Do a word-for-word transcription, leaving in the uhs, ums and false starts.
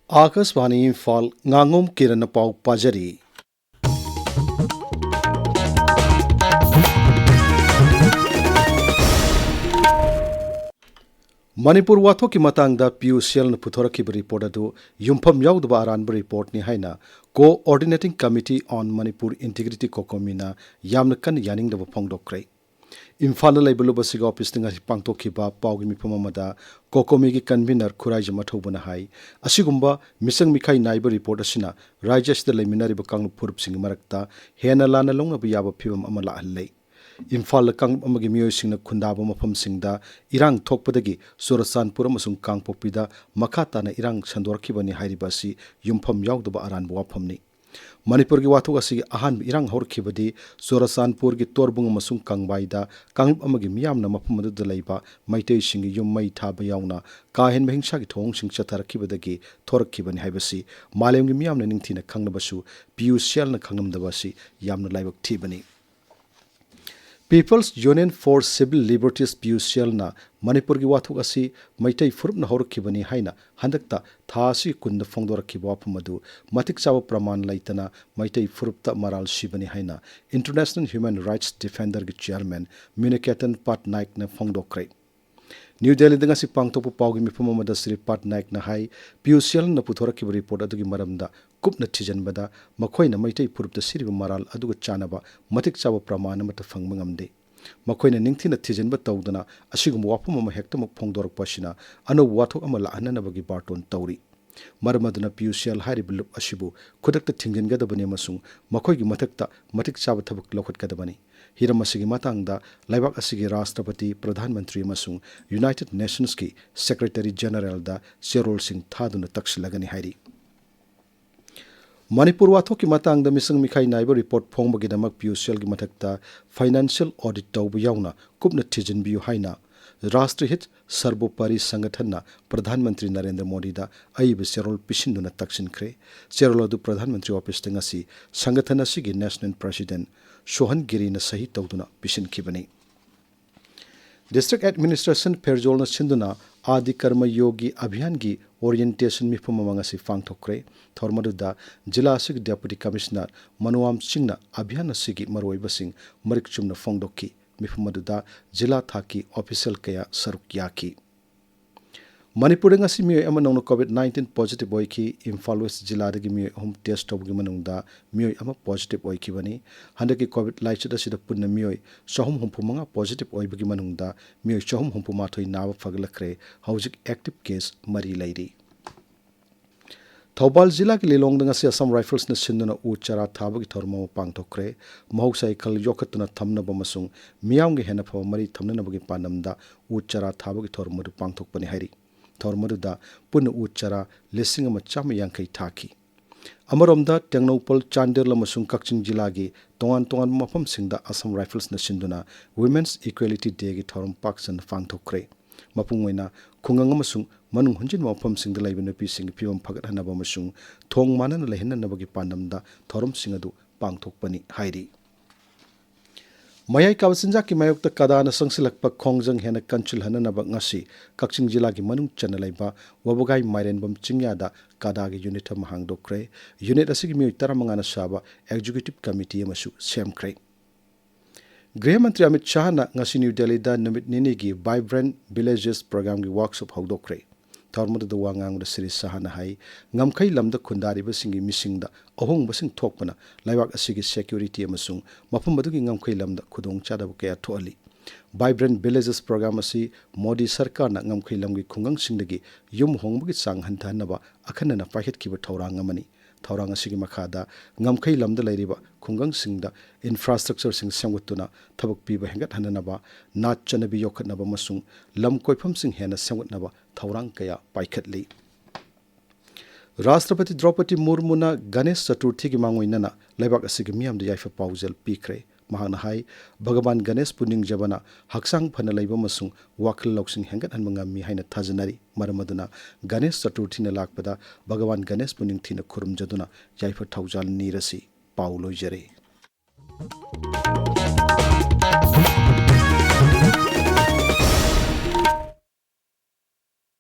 ꯑꯥꯀꯥꯁꯕꯥꯅꯤ ꯏꯝꯐꯥꯜ, ꯉꯥꯉꯣꯝ ꯀꯤꯔꯟꯅ ꯄꯥꯎ ꯄꯥꯖꯔꯤ꯫ ꯃꯅꯤꯄꯨꯔ ꯋꯥꯊꯣꯛꯀꯤ ꯃꯇꯥꯡꯗ ꯄꯤ U C ꯑꯦꯜꯅ ꯄꯨꯊꯣꯔꯛꯈꯤꯕ report ꯑꯗꯨ ꯌꯨꯝꯐꯝ ꯌꯥꯎꯗꯕ ꯑꯔꯥꯟꯕ ꯔꯤꯄꯣꯔꯠꯅꯤ ꯍꯥꯏꯅ Coordinating Committee on Manipur Integrity, ꯀꯣꯀꯣꯃꯤꯅ ꯌꯥꯝꯅ ꯀꯟꯅ ꯌꯥꯅꯤꯡꯗꯕ ꯐꯣꯡꯗꯣꯛꯈ꯭ꯔꯦ꯫ ꯏꯝꯐꯥꯜꯗ ꯂꯩꯕ ꯂꯨꯞ ꯑꯁꯤꯒꯤ ꯑꯣꯐꯤꯁꯇ ꯉꯁꯤ ꯄꯥꯡꯊꯣꯛꯈꯤꯕ ꯄꯥꯎꯒꯤ ꯃꯤꯐꯝ ꯑꯃꯗ ꯀꯣꯀꯣꯃꯤꯒꯤ ꯀꯟꯚꯤꯅꯔ ꯈꯨꯔꯥꯏꯖꯝ ꯑꯊꯧꯕꯅ ꯍꯥꯏ, ꯑꯁꯤꯒꯨꯝꯕ ꯃꯤꯆꯪ ꯃꯤꯈꯥꯏ ꯅꯥꯏꯕ ꯔꯤꯄꯣꯔꯠ ꯑꯁꯤꯅ ꯔꯥꯖ꯭ꯌ ꯑꯁꯤꯗ ꯂꯩꯃꯤꯟꯅꯔꯤꯕ ꯀꯥꯡꯂꯨꯞ ꯐꯨꯔꯨꯞꯁꯤꯡꯒꯤ ꯃꯔꯛꯇ ꯍꯦꯟꯅ ꯂꯥꯟꯅ ꯂꯧꯅꯕ ꯌꯥꯕ ꯐꯤꯚꯝ ꯑꯃ ꯂꯥꯛꯍꯜꯂꯦ꯫ ꯏꯝꯐꯥꯜꯗ ꯀꯥꯡꯂꯨꯞ ꯑꯃꯒꯤ ꯃꯤꯑꯣꯏꯁꯤꯡꯅ ꯈꯨꯟꯗꯥꯕ ꯃꯐꯝꯁꯤꯡꯗ ꯏꯔꯥꯡ ꯊꯣꯛꯄꯗꯒꯤ ꯆꯨꯔꯆꯥꯟꯄꯨꯔ ꯑꯃꯁꯨꯡ ꯀꯥꯡꯄꯣꯛꯄꯤꯗ ꯃꯈꯥ ꯇꯥꯅ ꯏꯔꯥꯡ ꯁꯟꯗꯣꯔꯛꯈꯤꯕꯅꯤ ꯍꯥꯏꯔꯤꯕ ꯑꯁꯤ ꯌꯨꯝꯐꯝ ꯌꯥꯎꯗꯕ ꯑꯔꯥꯟꯕ ꯋꯥꯐꯝꯅꯤ꯫ ꯃꯅꯤꯄꯨꯔꯒꯤ ꯋꯥꯊꯣꯛ ꯑꯁꯤꯒꯤ ꯑꯍꯥꯟꯕ ꯏꯔꯥꯡ ꯍꯧꯔꯛꯈꯤꯕꯗꯤ ꯆꯨꯔꯆꯥꯟꯄꯨꯔꯒꯤ ꯇꯣꯔꯕꯨꯡ ꯑꯃꯁꯨꯡ ꯀꯪꯕꯥꯏꯗ ꯀꯥꯡꯂꯨꯞ ꯑꯃꯒꯤ ꯃꯤꯌꯥꯝꯅ ꯃꯐꯝ ꯑꯗꯨꯗ ꯂꯩꯕ ꯃꯩꯇꯩꯁꯤꯡꯒꯤ ꯌꯨꯝ ꯃꯩ ꯊꯥꯕ ꯌꯥꯎꯅ ꯀꯥ ꯍꯦꯟꯕ ꯍꯤꯡꯁꯥꯒꯤ ꯊꯧꯑꯣꯡꯁꯤꯡ ꯆꯠꯊꯔꯛꯈꯤꯕꯗꯒꯤ ꯊꯣꯔꯛꯈꯤꯕꯅꯤ ꯍꯥꯏꯕꯁꯤ ꯃꯥꯂꯦꯝꯒꯤ ꯃꯤꯌꯥꯝꯅ ꯅꯤꯡꯊꯤꯅ ꯈꯪꯂꯕꯁꯨ ꯄꯤ ꯌꯨ ꯁꯤ ꯑꯦꯜꯅ ꯈꯪꯂꯝꯗꯕ ꯑꯁꯤ ꯌꯥꯝꯅ ꯂꯥꯏꯕꯛ ꯊꯤꯕꯅꯤ꯫ People's Union for Civil Liberties, P U C ꯑꯦꯜꯅ ꯃꯅꯤꯄꯨꯔꯒꯤ ꯋꯥꯊꯣꯛ ꯑꯁꯤ ꯃꯩꯇꯩ ꯐꯨꯔꯨꯞꯅ ꯍꯧꯔꯛꯈꯤꯕꯅꯤ ꯍꯥꯏꯅ ꯍꯟꯗꯛꯇ ꯊꯥ ꯑꯁꯤꯒꯤ ꯀꯨꯟꯗ ꯐꯣꯡꯗꯣꯔꯛꯈꯤꯕ ꯋꯥꯐꯝ ꯑꯗꯨ ꯃꯇꯤꯛ ꯆꯥꯕ ꯄ꯭ꯔꯃꯥꯟ ꯂꯩꯇꯅ ꯃꯩꯇꯩ ꯐꯨꯔꯨꯞꯇ ꯃꯔꯥꯜ ꯁꯤꯕꯅꯤ ꯍꯥꯏꯅ International Human Rights Defenderꯒꯤ ꯆꯤꯌꯔꯃꯦꯟ ꯃꯤꯅꯤꯀꯦꯇꯟ ꯄꯥꯠꯅꯥꯏꯛꯅ ꯐꯣꯡꯗꯣꯛꯈ꯭ꯔꯦ꯫ ꯅ꯭ꯌꯨ ꯗꯦꯜꯂꯤꯗ ꯉꯁꯤ ꯄꯥꯡꯊꯣꯛꯄ ꯄꯥꯎꯒꯤ ꯃꯤꯐꯝ ꯑꯃꯗ ꯁ꯭ꯔꯤ ꯄꯥꯠꯅꯥꯏꯛꯅ ꯍꯥꯏ, ꯄꯤ ꯌꯨ ꯁꯤ ꯑꯦꯜꯅ ꯄꯨꯊꯣꯔꯛꯈꯤꯕ ꯔꯤꯄꯣꯔꯠ ꯑꯗꯨꯒꯤ ꯃꯔꯝꯗ ꯀꯨꯞꯅ ꯊꯤꯖꯤꯟꯕꯗ ꯃꯈꯣꯏꯅ ꯃꯩꯇꯩ ꯐꯨꯔꯨꯞꯇ ꯁꯤꯔꯤꯕ ꯃꯔꯥꯜ ꯑꯗꯨꯒ ꯆꯥꯟꯅꯕ ꯃꯇꯤꯛ ꯆꯥꯕ ꯄ꯭ꯔꯃꯥꯟ ꯑꯃꯠꯇ ꯐꯪꯕ ꯉꯝꯗꯦ꯫ ꯃꯈꯣꯏꯅ ꯅꯤꯡꯊꯤꯅ ꯊꯤꯖꯤꯟꯕ ꯇꯧꯗꯅ ꯑꯁꯤꯒꯨꯝꯕ ꯋꯥꯐꯝ ꯑꯃ ꯍꯦꯛꯇꯃꯛ ꯐꯣꯡꯗꯣꯔꯛꯄ ꯑꯁꯤꯅ ꯑꯅꯧꯕ ꯋꯥꯊꯣꯛ ꯑꯃ ꯂꯥꯛꯍꯟꯅꯅꯕꯒꯤ ꯕꯥꯔꯇꯣꯟ ꯇꯧꯔꯤ꯫ ꯃꯔꯝ ꯑꯗꯨꯅ ꯄꯤ ꯌꯨ ꯁꯤ ꯑꯦꯜ ꯍꯥꯏꯔꯤꯕ ꯂꯨꯞ ꯑꯁꯤꯕꯨ ꯈꯨꯗꯛꯇ ꯊꯤꯡꯖꯤꯟꯒꯗꯕꯅꯤ ꯑꯃꯁꯨꯡ ꯃꯈꯣꯏꯒꯤ ꯃꯊꯛꯇ ꯃꯇꯤꯛ ꯆꯥꯕ ꯊꯕꯛ ꯂꯧꯈꯠꯀꯗꯕꯅꯤ꯫ ꯍꯤꯔꯝ ꯑꯁꯤꯒꯤ ꯃꯇꯥꯡꯗ ꯂꯩꯕꯥꯛ ꯑꯁꯤꯒꯤ ꯔꯥꯁꯇ꯭ꯔꯄꯇꯤ, ꯄ꯭ꯔꯙꯥꯟ ꯃꯟꯇ꯭ꯔꯤ ꯑꯃꯁꯨꯡ ꯌꯨꯅꯥꯏꯇꯦꯗ ꯅꯦꯁꯟꯁꯀꯤ ꯁꯦꯀ꯭ꯔꯦꯇꯔꯤ ꯖꯦꯅꯔꯦꯜꯗ ꯆꯦꯔꯣꯜꯁꯤꯡ ꯊꯥꯗꯨꯅ ꯇꯛꯁꯤꯜꯂꯒꯅꯤ ꯍꯥꯏꯔꯤ꯫ ꯃꯅꯤꯄꯨꯔ ꯋꯥꯊꯣꯛꯀꯤ ꯃꯇꯥꯡꯗ ꯃꯤꯆꯪ ꯃꯤꯈꯥꯏ ꯅꯥꯏꯕ ꯔꯤꯄꯣꯔꯠ ꯐꯣꯡꯕꯒꯤꯗꯃꯛ ꯄꯤ ꯌꯨ ꯁꯤ ꯑꯦꯜꯒꯤ ꯃꯊꯛꯇ ꯐꯥꯏꯅꯥꯟꯁꯤꯌꯦꯜ ꯑꯣꯗꯤꯠ ꯇꯧꯕ ꯌꯥꯎꯅ ꯀꯨꯞꯅ ꯊꯤꯖꯤꯟꯕꯤꯌꯨ ꯍꯥꯏꯅ ꯔꯥꯁꯇ꯭ꯔꯍꯤꯠ ꯁꯔꯕꯣꯄꯔꯤ ꯁꯪꯒꯊꯟꯅ ꯄ꯭ꯔꯙꯥꯟ ꯃꯟꯇ꯭ꯔꯤ ꯅꯔꯦꯟꯗ꯭ꯔ ꯃꯣꯗꯤꯗ ꯑꯏꯕ ꯆꯦꯔꯣꯜ ꯄꯤꯁꯤꯟꯗꯨꯅ ꯇꯛꯁꯤꯟꯈ꯭ꯔꯦ꯫ ꯆꯦꯔꯣꯜ ꯑꯗꯨ ꯄ꯭ꯔꯙꯥꯟ ꯃꯟꯇ꯭ꯔꯤ ꯑꯣꯐꯤꯁꯇ ꯉꯁꯤ ꯁꯪꯒꯊꯟ ꯑꯁꯤꯒꯤ ꯅꯦꯁꯅꯦꯜ ꯄ꯭ꯔꯁꯤꯗꯦꯟ ꯁꯣꯍꯟ ꯒꯤꯔꯤꯅ ꯁꯍꯤ ꯇꯧꯗꯨꯅ ꯄꯤꯁꯤꯟꯈꯤꯕꯅꯤ꯫ ꯗꯤꯁꯇ꯭ꯔꯤꯛ ꯑꯦꯗꯃꯤꯅꯤꯁꯇ꯭ꯔꯦꯁꯟ ꯐꯦꯔꯖꯣꯜꯅ ꯁꯤꯟꯗꯨꯅ ꯑꯥꯗꯤ ꯀꯔꯃ ꯌꯣꯒꯤ ꯑꯚꯤꯌꯥꯟꯒꯤ orientation ꯃꯤꯐꯝ ꯑꯃ ꯉꯁꯤ ꯄꯥꯡꯊꯣꯛꯈ꯭ꯔꯦ꯫ ꯊꯧꯔꯝ ꯑꯗꯨꯗ ꯖꯤꯂꯥ ꯑꯁꯤꯒꯤ Deputy Commissioner ꯃꯅꯣꯋꯥꯝ ꯁꯤꯡꯅ ꯑꯚꯤꯌꯥꯟ ꯑꯁꯤꯒꯤ ꯃꯔꯨꯑꯣꯏꯕꯁꯤꯡ ꯃꯔꯤꯛ ꯆꯨꯝꯅ ꯐꯣꯡꯗꯣꯛꯈꯤ꯫ ꯃꯤꯐꯝ ꯑꯗꯨꯗ ꯖꯤꯂꯥ ꯊꯥꯛꯀꯤ official ꯀꯌꯥ ꯁꯔꯨꯛ ꯌꯥꯈꯤ꯫ ꯃꯅꯤꯄꯨꯔꯗ ꯉꯁꯤ ꯃꯤꯑꯣꯏ ꯑꯃ ꯅꯧꯅ COVID nineteen positive ꯑꯣꯏꯈꯤ꯫ ꯏꯝꯐꯥꯜ West ꯖꯤꯂꯥꯗꯒꯤ ꯃꯤꯑꯣꯏ ꯑꯍꯨꯝ test ꯇꯧꯕꯒꯤ ꯃꯅꯨꯡꯗ ꯃꯤꯑꯣꯏ ꯑꯃ positive ꯑꯣꯏꯈꯤꯕꯅꯤ꯫ ꯍꯟꯗꯛꯀꯤ COVID ꯂꯥꯏꯆꯠ ꯑꯁꯤꯗ ꯄꯨꯟꯅ ꯃꯤꯑꯣꯏ ꯆꯍꯨꯝ ꯍꯨꯝꯐꯨ ꯃꯉꯥ positive ꯑꯣꯏꯕꯒꯤ ꯃꯅꯨꯡꯗ ꯃꯤꯑꯣꯏ ꯆꯍꯨꯝ ꯍꯨꯝꯐꯨ ꯃꯥꯊꯣꯏ ꯅꯥꯕ ꯐꯒꯠꯂꯛꯈ꯭ꯔꯦ꯫ ꯍꯧꯖꯤꯛ active case ꯃꯔꯤ ꯂꯩꯔꯤ꯫ ꯊꯧꯕꯥꯜ ꯖꯤꯂꯥꯒꯤ ꯂꯤꯂꯣꯡꯗ ꯉꯁꯤ Assam Riflesꯅ ꯁꯤꯟꯗꯨꯅ ꯎ ꯆꯥꯔꯥ ꯊꯥꯕꯒꯤ ꯊꯧꯔꯝ ꯑꯃ ꯄꯥꯡꯊꯣꯛꯈ꯭ꯔꯦ꯫ ꯃꯍꯧꯁꯥꯒꯤ ꯈꯜ ꯌꯣꯛꯈꯠꯇꯨꯅ ꯊꯝꯅꯕ ꯑꯃꯁꯨꯡ ꯃꯤꯌꯥꯝꯒ ꯍꯦꯟꯅ ꯐꯕ ꯃꯔꯤ ꯊꯝꯅꯅꯕꯒꯤ ꯄꯥꯟꯗꯝꯗ ꯎ ꯆꯥꯔꯥ ꯊꯥꯕꯒꯤ ꯊꯧꯔꯝ ꯑꯗꯨ ꯄꯥꯡꯊꯣꯛꯄꯅꯤ ꯍꯥꯏꯔꯤ꯫ ꯊꯧꯔꯝ ꯑꯗꯨꯗ ꯄꯨꯟꯅ ꯎ ꯆꯥꯔꯥ ꯂꯤꯁꯤꯡ ꯑꯃ ꯆꯥꯝꯃ ꯌꯥꯡꯈꯩ ꯊꯥꯈꯤ꯫ ꯑꯃꯔꯣꯝꯗ, ꯇꯦꯡꯅꯧꯄꯜ, ꯆꯥꯟꯗꯦꯜ ꯑꯃꯁꯨꯡ ꯀꯛꯆꯤꯡ ꯖꯤꯂꯥꯒꯤ ꯇꯣꯉꯥꯟ ꯇꯣꯉꯥꯟꯕ ꯃꯐꯝꯁꯤꯡꯗ Assam Riflesꯅ ꯁꯤꯟꯗꯨꯅ Women's Equality Dayꯒꯤ ꯊꯧꯔꯝ ꯄꯥꯛ ꯁꯟꯅ ꯄꯥꯡꯊꯣꯛꯈ꯭ꯔꯦ꯫ ꯃꯄꯨꯡ ꯑꯣꯏꯅ ꯈꯨꯡꯒꯪ ꯑꯃꯁꯨꯡ ꯃꯅꯨꯡ ꯍꯨꯟꯖꯤꯟꯕ ꯃꯐꯝꯁꯤꯡꯗ ꯂꯩꯕ ꯅꯨꯄꯤꯁꯤꯡꯒꯤ ꯐꯤꯕꯝ ꯐꯒꯠꯍꯟꯅꯕ ꯑꯃꯁꯨꯡ ꯊꯣꯡ ꯃꯥꯟꯅꯅ ꯂꯩꯍꯟꯅꯅꯕꯒꯤ ꯄꯥꯟꯗꯝꯗ ꯊꯧꯔꯝꯁꯤꯡ ꯑꯗꯨ ꯄꯥꯡꯊꯣꯛꯄꯅꯤ ꯍꯥꯏꯔꯤ꯫ ꯃꯌꯥꯏ ꯀꯥꯕ ꯆꯤꯟꯖꯥꯛꯀꯤ ꯃꯥꯌꯣꯛꯇ ꯀꯥꯗꯥꯅ ꯆꯪꯁꯤꯜꯂꯛꯄ ꯈꯣꯡꯖꯪ ꯍꯦꯟꯅ ꯀꯟꯁꯤꯜꯍꯟꯅꯅꯕ ꯉꯁꯤ ꯀꯛꯆꯤꯡ ꯖꯤꯂꯥꯒꯤ ꯃꯅꯨꯡ ꯆꯟꯅ ꯂꯩꯕ ꯋꯥꯕꯒꯥꯏ ꯃꯥꯏꯔꯦꯟꯕꯝ ꯆꯤꯡꯌꯥꯗ ꯀꯥꯗꯥꯒꯤ unit ꯑꯃ ꯍꯥꯡꯗꯣꯛꯈ꯭ꯔꯦ꯫ Unit ꯑꯁꯤꯒꯤ ꯃꯤꯑꯣꯏ ꯇꯔꯥꯃꯉꯥꯅ ꯁꯥꯕ executive committee ꯑꯃꯁꯨ ꯁꯦꯝꯈ꯭ꯔꯦ꯫ ꯒ꯭ꯔꯤꯍ ꯃꯟꯇ꯭ꯔꯤ ꯑꯃꯤꯠ ꯁꯥꯍꯅ ꯉꯁꯤ ꯅ꯭ꯌꯨ ꯗꯦꯜꯂꯤꯗ ꯅꯨꯃꯤꯠ ꯅꯤꯅꯤꯒꯤ Vibrant Villages programꯒꯤ workshop ꯍꯧꯗꯣꯛꯈ꯭ꯔꯦ꯫ ꯊꯧꯔꯝ ꯑꯗꯨꯗ ꯋꯥ ꯉꯥꯡꯕꯗ ꯁ꯭ꯔꯤ ꯁꯥꯍꯅ ꯍꯥꯏ, ꯉꯝꯈꯩ ꯂꯝꯗ ꯈꯨꯟꯗꯥꯔꯤꯕꯁꯤꯡꯒꯤ ꯃꯤꯁꯤꯡꯗ ꯑꯍꯣꯡꯕꯁꯤꯡ ꯊꯣꯛꯄꯅ ꯂꯩꯕꯥꯛ ꯑꯁꯤꯒꯤ security ꯑꯃꯁꯨꯡ ꯃꯐꯝ ꯑꯗꯨꯒꯤ ꯉꯝꯈꯩ ꯂꯝꯗ ꯈꯨꯗꯣꯡꯆꯥꯗꯕ ꯀꯌꯥ ꯊꯣꯛꯍꯜꯂꯤ꯫ Vibrant Villages program ꯑꯁꯤ ꯃꯣꯗꯤ ꯁꯔꯀꯥꯔꯅ ꯉꯝꯈꯩ ꯂꯝꯒꯤ ꯈꯨꯡꯒꯪꯁꯤꯡꯗꯒꯤ ꯌꯨꯝ ꯍꯣꯡꯕꯒꯤ ꯆꯥꯡ ꯍꯟꯊꯍꯟꯅꯕ ꯑꯈꯟꯅꯅ ꯄꯥꯏꯈꯠꯈꯤꯕ ꯊꯧꯔꯥꯡ ꯑꯃꯅꯤ꯫ ꯊꯧꯔꯥꯡ ꯑꯁꯤꯒꯤ ꯃꯈꯥꯗ ꯉꯝꯈꯩ ꯂꯝꯗ ꯂꯩꯔꯤꯕ ꯈꯨꯡꯒꯪꯁꯤꯡꯗ infrastructureꯁꯤꯡ ꯁꯦꯝꯒꯠꯇꯨꯅ ꯊꯕꯛ ꯄꯤꯕ ꯍꯦꯟꯒꯠꯍꯟꯅꯅꯕ, ꯅꯥꯠ ꯆꯠꯅꯕꯤ ꯌꯣꯛꯈꯠꯅꯕ ꯑꯃꯁꯨꯡ ꯂꯝ ꯀꯣꯏꯐꯝꯁꯤꯡ ꯍꯦꯟꯅ ꯁꯦꯝꯒꯠꯅꯕ ꯊꯧꯔꯥꯡ ꯀꯌꯥ ꯄꯥꯏꯈꯠꯂꯤ꯫ ꯔꯥꯁꯇ꯭ꯔꯄꯇꯤ ꯗ꯭ꯔꯧꯄꯗꯤ ꯃꯨꯔꯃꯨꯅ ꯒꯅꯦꯁ ꯆꯇꯨꯔꯊꯤꯒꯤ ꯃꯥꯡꯑꯣꯏꯅꯅ ꯂꯩꯕꯥꯛ ꯑꯁꯤꯒꯤ ꯃꯤꯌꯥꯝꯗ ꯌꯥꯏꯐ ꯄꯥꯎꯖꯦꯜ ꯄꯤꯈ꯭ꯔꯦ꯫ ꯃꯍꯥꯛꯅ ꯍꯥꯏ, ꯚꯒꯕꯥꯟ ꯒꯅꯦꯁꯄꯨ ꯅꯤꯡꯖꯕꯅ ꯍꯛꯆꯥꯡ ꯐꯅ ꯂꯩꯕ ꯑꯃꯁꯨꯡ ꯋꯥꯈꯜ ꯂꯧꯁꯤꯡ ꯍꯦꯟꯒꯠꯍꯟꯕ ꯉꯝꯃꯤ ꯍꯥꯏꯅ ꯊꯥꯖꯅꯔꯤ꯫ ꯃꯔꯝ ꯑꯗꯨꯅ ꯒꯅꯦꯁ ꯆꯇꯨꯔꯊꯤꯅ ꯂꯥꯛꯄꯗ ꯚꯒꯕꯥꯟ ꯒꯅꯦꯁꯄꯨ ꯅꯤꯡꯊꯤꯅ ꯈꯨꯔꯨꯝꯖꯗꯨꯅ ꯌꯥꯏꯐ ꯊꯧꯖꯥꯜ ꯅꯤꯔꯁꯤ꯫ ꯄꯥꯎ ꯂꯣꯏꯖꯔꯦ꯫